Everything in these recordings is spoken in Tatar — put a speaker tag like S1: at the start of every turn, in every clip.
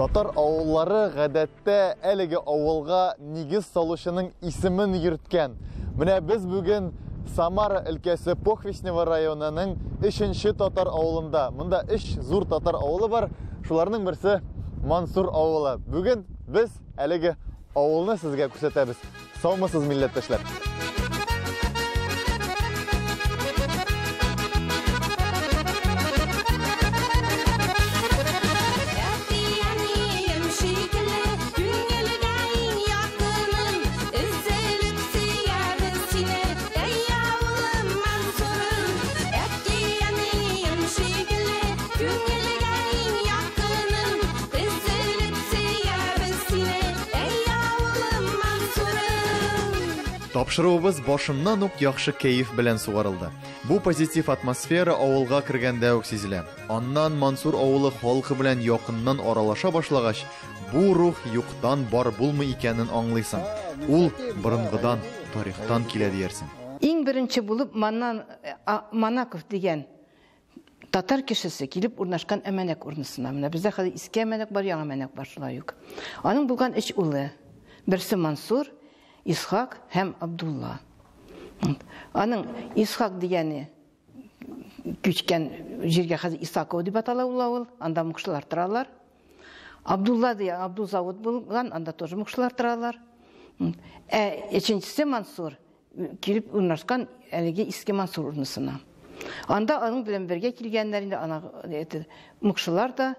S1: Татар авыллары гадәттә әлеге авылга нигез салучының исемен йөрткән. Менә без бүген Самара өлкәсе Похвистнево районының өченче татар авылында. Монда өч зур татар авылы бар. Шуларның берсе Мансур авылы. Бүген без әлеге авылны сезгә күрсәтәбез. Саумысыз, милләттәшләр!
S2: Әти-әнием шикелле, күңелгә иң якыным, өзелеп сөябез сине, әй авылым Мансурым. Әти-әнием шикелле, күңелгә иң якыным, өзелеп сөябез сине, әй авылым Мансурым.
S1: Тапшыруыбыз башыннан ук яхшы кәеф белән сугарылды. Бу позитив атмосфера авылга кергәндә үк сизелә. Аннан Мансур авылы халкы белән якыннан аралаша башлагач, бу рух юктан бар булмый икәнен аңлыйсың. Ул борынгыдан, тарихтан килә диярсең.
S3: Иң беренче булып Маннан Манаков дигән татар кешесе килеп урнашкан Әмәнәк урнысына. Менә бездә хәзер Иске Әмәнәк бар, Яңа Әмәнәк бар шулай ук. Аның булган өч улы. Берсе Мансур, Исхак һәм Абдулла. Аның Исхак дигәне күчкән җиргә хәзер Исаково дип атала ул авыл, анда мукшылар торалар. Абдулла дигән Абдул завод булган, анда тоже мукшылар торалар. Ә өченчесе Мансур килеп урнашкан әлеге Иске Мансур урнысына. Анда аның белән бергә килгәннәр инде ана это, мукшылар да,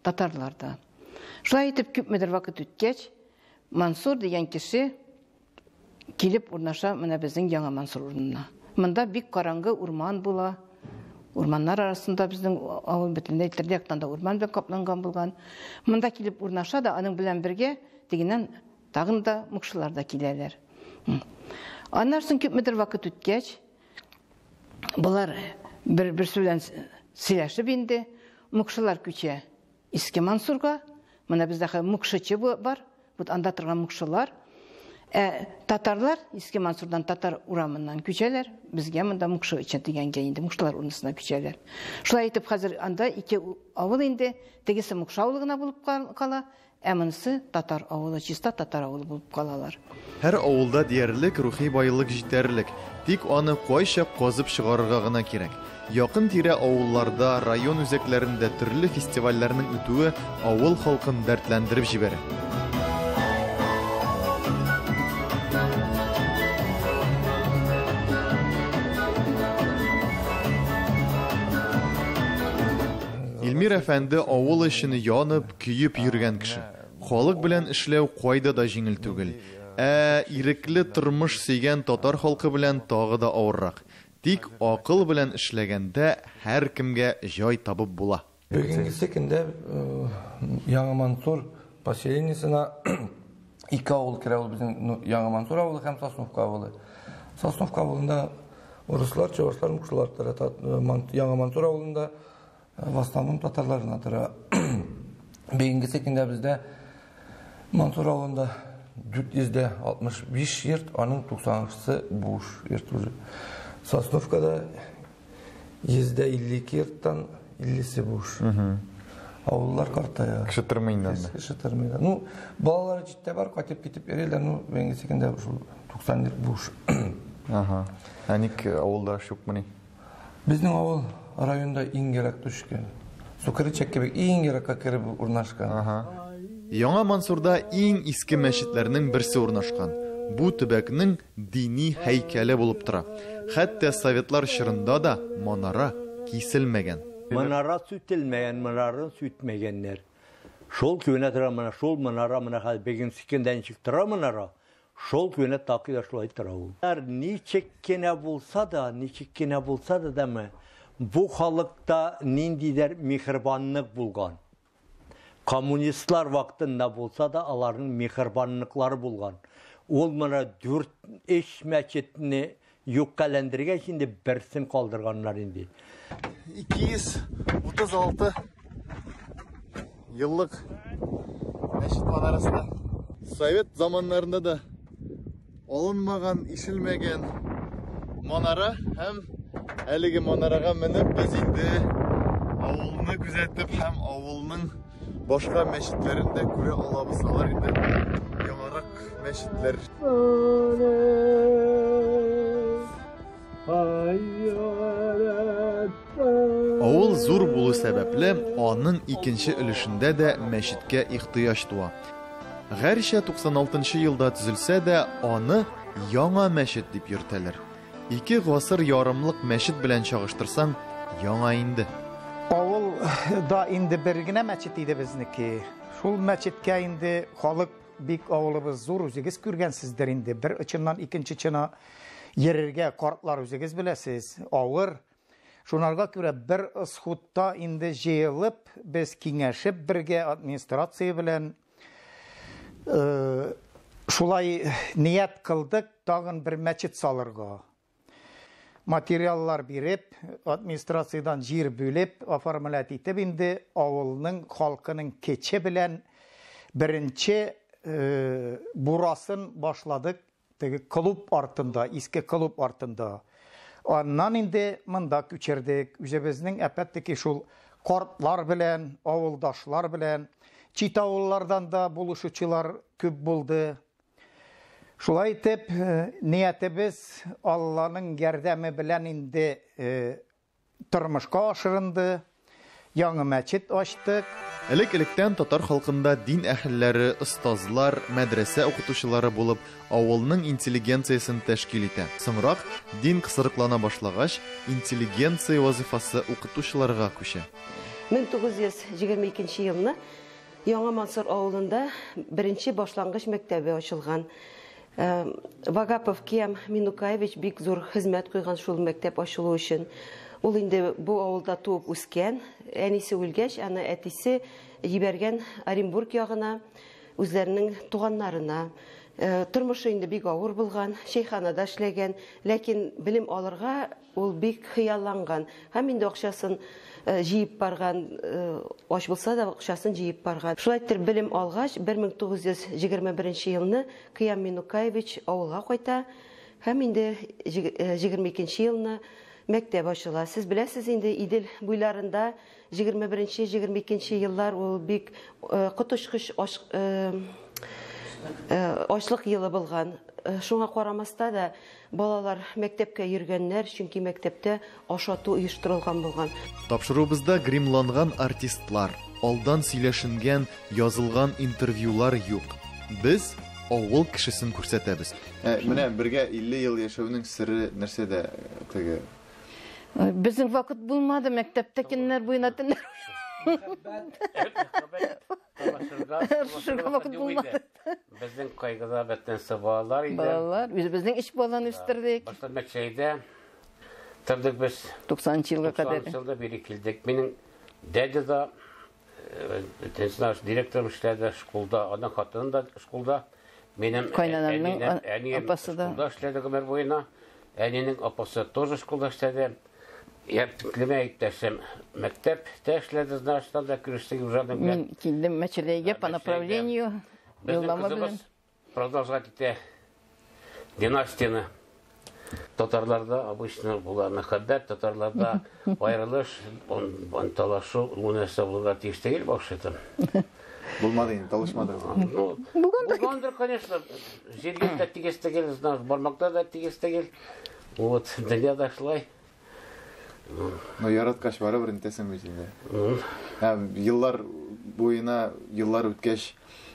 S3: татарлар да. Шулай итеп күпмедер вакыт үткәч, Мансур дигән кеше килеп урнаша менә безнең Яңа Мансур урынына. Монда бик караңгы урман була. Урманнар арасында безнең авыл бөтенләй төрле яктан да урман белән капланган булган. Монда килеп урнаша да, аның белән бергә тегеннән тагын да мукшылар да киләләр. Аннан соң күпмедер вакыт үткәч, болар бер-берсе белән сөйләшеп инде, мукшылар күчә Иске Мансурга. Менә бездә хәзер мукшычы бар, вот анда торган мукшылар. Ә татарлар Иске Мансурдан татар урамыннан күчәләр, безгә монда мукшычы дигәнгә инде мукшылар урынысына күчәләр. Шулай итеп хәзер анда ике авыл инде, тегесе мукшы авылы гына булып кала, ә монысы татар авылы, чиста татар авылы булып калалар.
S1: Һәр авылда диярлек рухи байлык җитәрлек, тик аны кайчак казып чыгарырга гына кирәк. Якын-тирә авылларда, район үзәкләрендә төрле фестивальләрнең үтүе авыл халкын дәртләндереп җибәрә. Илмир әфәнде авыл өчен янып, көеп йөргән кеше. Халык белән эшләү кайда да җиңел түгел. Ә ирекле тормыш сөйгән татар халкы белән тагы да авыррак. Тик акыл белән эшләгәндә һәркемгә җай табып була.
S4: Бүгенгесе көндә Яңа Мансур поселениесенә ике авыл керә, ул безнең Яңа Мансур авылы һәм Сосновка авылы. Сосновка авылында урыслар, чувашлар, мукшылар тора. Яңа Мансур авылында в основном татарлар гына тора. Бүгенгесе көндә бездә Мансур авылында 465 йорт, аның 90-сы буш йорт уже. Сосновкада 152 йорттан 50-се буш. Авыллар картая.
S1: Кеше тормый инде анда.
S4: Кеше тормый да. Ну, балалары читтә бар, кайтып китеп йөриләр, ну, бүгенгесе көндә шул 90 йорт буш.
S1: Ага. Ә ник авылда эш юкмыни?
S4: Безнең авыл районда иң ерак төшкән. Сукырычак кебек иң еракка кереп урнашкан.
S1: Ага. Яңа Мансурда иң иске мәчетләрнең берсе урнашкан. Бу төбәкнең дини һәйкәле булып тора. Хәтта советлар чорында да манара киселмәгән.
S5: Манара сүтелмәгән, манараны сүтмәгәннәр. Шул көенә тора менә, шул манара менә хәзер бүгенге көндә ничек тора манара, шул көенә такы да шулай тора ул. Ничек кенә булса да, ничек кенә булса да дәме, бу халыкта ниндидер миһербанлык булган. Коммунистлар вакытында булса да аларның миһербанлыклары булган. Ул менә 4-3 мәчетне юккаләндергәч инде берсен калдырганнар инде.
S1: 236 еллык мәчет манарасында. Совет заманнарында да алынмаган, ишелмәгән манара һәм әлеге манарага менеп без инде авылны күзәтеп һәм авылның башка мәчетләрен дә күрә алабыз. Алар инде яңарак мәчетләр. Авыл зур булу сәбәпле, аның икенче өлешендә дә мәчеткә ихтыяҗ туа. Гәрчә 96 елда төзелсә дә, аны яңа мәчет дип йөртәләр. Ике гасыр ярымлык мәчет белән чагыштырсаң, яңа инде.
S6: Авылда инде бер генә мәчет иде безнеке. Шул мәчеткә инде халык бик авылыбыз зур, үзегез күргәнсездер инде. Бер очыннан икенче очына йөрергә картлар үзегез беләсез, авыр. Шунарга күрә бер схудта инде җыелып, без киңәшеп бергә администрация белән шулай ният кылдык тагын бер мәчет салырга. Материаллар биреп, администрациядән җир бүлеп, оформлять итеп инде авылның халкының кече белән беренче бурасын башладык теге клуб артында, иске клуб артында. Аннан инде монда күчердек. Үзебезнең әпәт-таки шул картлар белән, авылдашлар белән, чит авыллардан да булышучылар күп булды. Шулай итеп, ниятебез Алланың ярдәме белән инде тормышка ашырынды. Яңа мәчет ачтык.
S1: Элек-электән татар халкында дин әһелләре, остазлар, мәдрәсә укытучылары булып, авылның интеллигенциясен тәшкил итә. Соңрак, дин кысрыклана башлагач, интеллигенция вазифасы укытучыларга күчә.
S7: 1922 елны Яңа Мансур авылында беренче башлангыч мәктәбе ачылган. Вагапов Киям Минукаевич бик зур хезмәт куйган шул мәктәп ачылу өчен. Ул инде бу авылда туып үскән. Әнисе үлгәч, аны әтисе җибәргән Оренбург ягына, үзләренең туганнарына. Тормышы инде бик авыр булган, чәйханада эшләгән, ләкин белем алырга ул бик хыялланган һәм инде акчасын җыеп барган, ач булса да акчасын җыеп барган. Шулай итеп белем алгач, 1921 елны Кыям Минукаевич авылга кайта һәм инде 22 елны мәктәп ачыла. Сез беләсез инде, Идел буйларында 21-22 еллар ул бик коточкыч ачлык елы булган. Шуңа карамаста да балалар мәктәпкә йөргәннәр, чөнки мәктәптә ашату оештырылган булган.
S1: Тапшыруыбызда гримланган артистлар, алдан сөйләшенгән, язылган интервьюлар юк. Без авыл кешесен күрсәтәбез. Менә бергә 50 ел яшәүнең сере нәрсәдә теге?
S3: Безнең вакыт булмады, мәктәптә көннәр буена төннәр.
S8: Талашырга
S3: вакыт булмады.
S8: Безнең кайгыда бөтенесе балалар иде.
S3: Балалар, үзебезнең өч баланы үстердек.
S8: Башта Мәчәйдә тордык без.
S3: 90 елга кадәр.
S8: 90 елда бире килдек. Минем дядя да, наш директорым эшләде школда, аның хатыны да школда. Минем
S3: кайнанамның апасы да
S8: школда эшләде гомер буена. Әнинең апасы тоже школда эшләде. Я клемә иптәшем мәктәптә эшләде, знаешь, да күрештек уже.
S3: Мин килдем Мәчәләйгә по направлению.
S8: Юллама белән. Продолжать итә династияне. Татарларда обычно була мәхәббәт, татарларда аерылыш, талашу, бу нәрсә булырга тиеш түгел вообще-то.
S1: Булмады инде, талашмадыгыз.
S8: Ну, булгандыр, конечно. Җиргә дә тигез түгел, знаешь, бармакта да тигез түгел. Вот, дөньяда шулай.
S1: Но яраткач барыбер нитәсең бит инде. Еллар буена, еллар үткәч,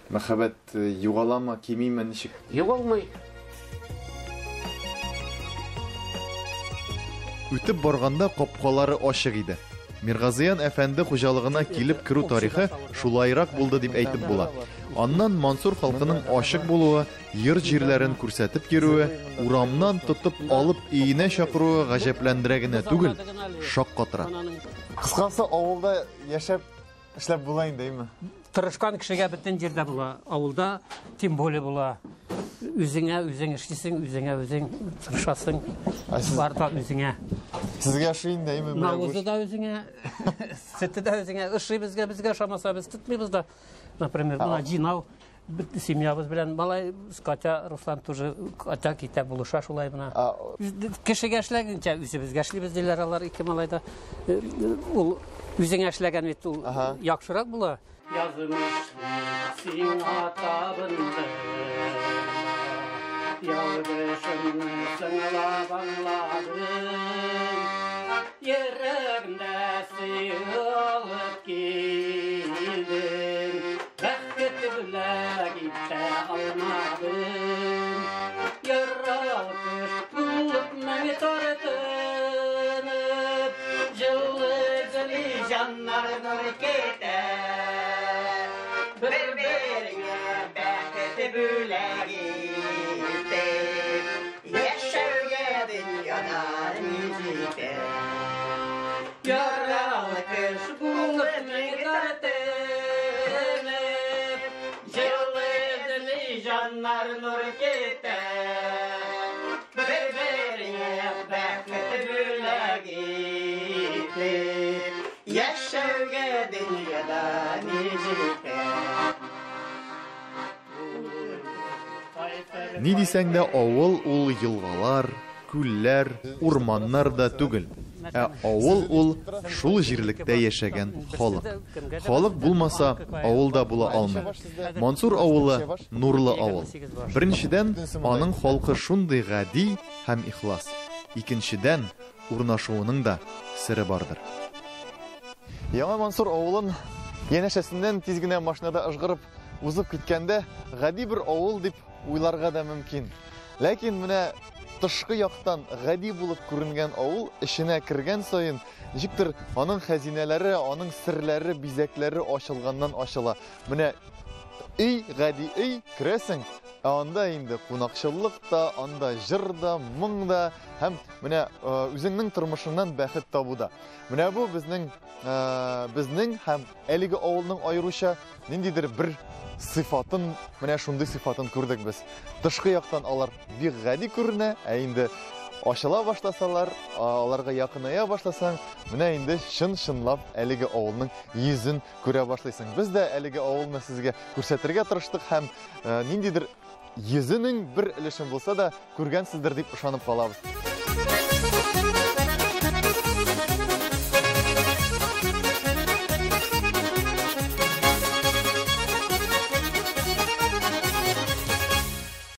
S1: мәхәббәт югаламы, кимиме, ничек?
S8: Югалмый.
S1: Үтеп барганда капкалары ачык иде. Миргазиян әфәнде хуҗалыгына килеп керү тарихы шулайрак булды дип әйтеп була. Аннан Мансур халкының ачык булуы, йорт җирләрен күрсәтеп йөрүе, урамнан тотып алып өенә чакыруы гаҗәпләндерә генә түгел, шаккатыра. Кыскасы, авылда яшәп, эшләп була инде, әйме?
S9: Тырышкан кешегә бөтен җирдә була, авылда тем более була. Үзеңә үзең эшлисең, үзеңә үзең тырышасың. Бар да үзеңә.
S1: Сезгә ошый инде, әйме?
S9: Навозы да үзеңә, сөте дә үзеңә. Ошый безгә, безгә ошамаса без тотмыйбыз да. Например, менә җыйнау семьябыз белән малай, Катя, Руслан тоже Катя китә булыша шулай менә. Кешегә эшләгәнчә үзебезгә эшлибез диләр алар ике малай да. Ул үзеңә эшләгән бит ул яхшырак була. Язмыш сиңа табындым. Ялгышымны сыңлап аңладым. Йөрәгемдә сөю алып килдем. Бәхет бүләк итә алмадым. Яралы кош булып мең тартынып, җылы зөли җаннар нур китә. Бер-береңә бәхет бүләк итеп, яшәүгә дөньяда ни җитә. Яралы кош булып мең тартынып, җылы зөли җаннар нур китә. Бер-береңә бәхет бүләк итеп, яшәүгә дөньяда ни җитә.
S1: Ни дисәң дә, авыл ул елгалар, күлләр, урманнар да түгел. Ә авыл ул шул җирлектә яшәгән халык. Халык булмаса, авыл да була алмый. Мансур авылы нурлы авыл. Беренчедән, аның халкы шундый гади һәм ихлас. Икенчедән, урнашуының да сере бардыр. Яңа Мансур авылын янәшәсеннән тиз генә машинада ыжгырып узып киткәндә, гади бер авыл дип уйларга да мөмкин. Ләкин менә тышкы яктан гади булып күренгән авыл эченә кергән саен ничектер аның хәзинәләре, аның серләре, бизәкләре ачылганнан ачыла. Менә өй, гади өй, керәсең, ә анда инде кунакчыллык та, анда җыр да, моң да һәм менә үзеңнең тормышыңнан бәхет табу да. Менә бу безнең һәм әлеге авылның аеруча ниндидер бер сыйфатын, менә шундый сыйфатын күрдек без. Тышкы яктан алар бик гади күренә, ә инде ачыла башласалар, аларга якыная башласаң, менә инде чын-чынлап әлеге авылның йөзен күрә башлыйсың. Без дә әлеге авылны сезгә күрсәтергә тырыштык һәм ниндидер йөзенең бер өлешен булса да күргәнсездер дип ышанып калабыз.